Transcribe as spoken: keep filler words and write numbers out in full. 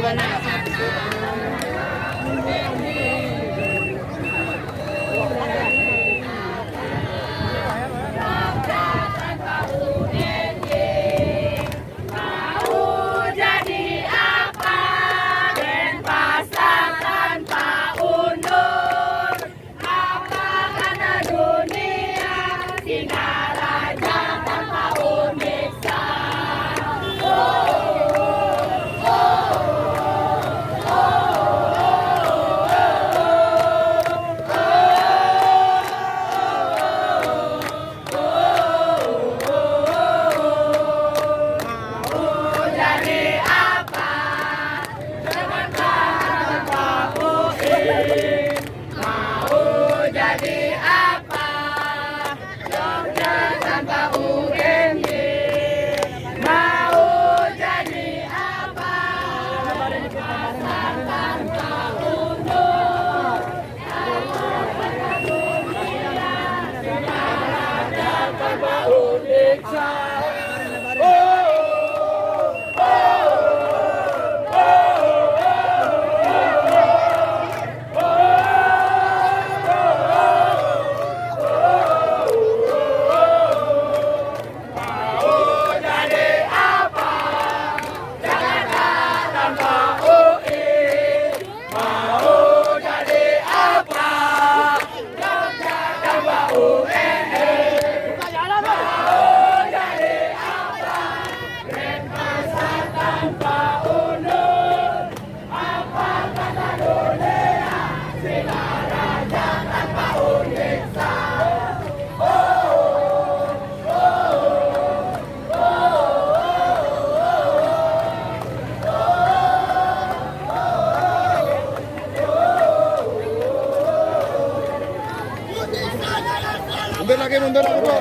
Mau jadi apa? Denpasar tanpa UNDUR. Apa kata dunia? Singaraja tanpa UNDIKSA. Mau jadi apa? Jakarta tanpa UIN. Mau jadi apa? Jogja tanpa UNY. Mau jadi apa? Denpasar tanpa UNDUR. Mundur lagi, mundur lagi, Bu.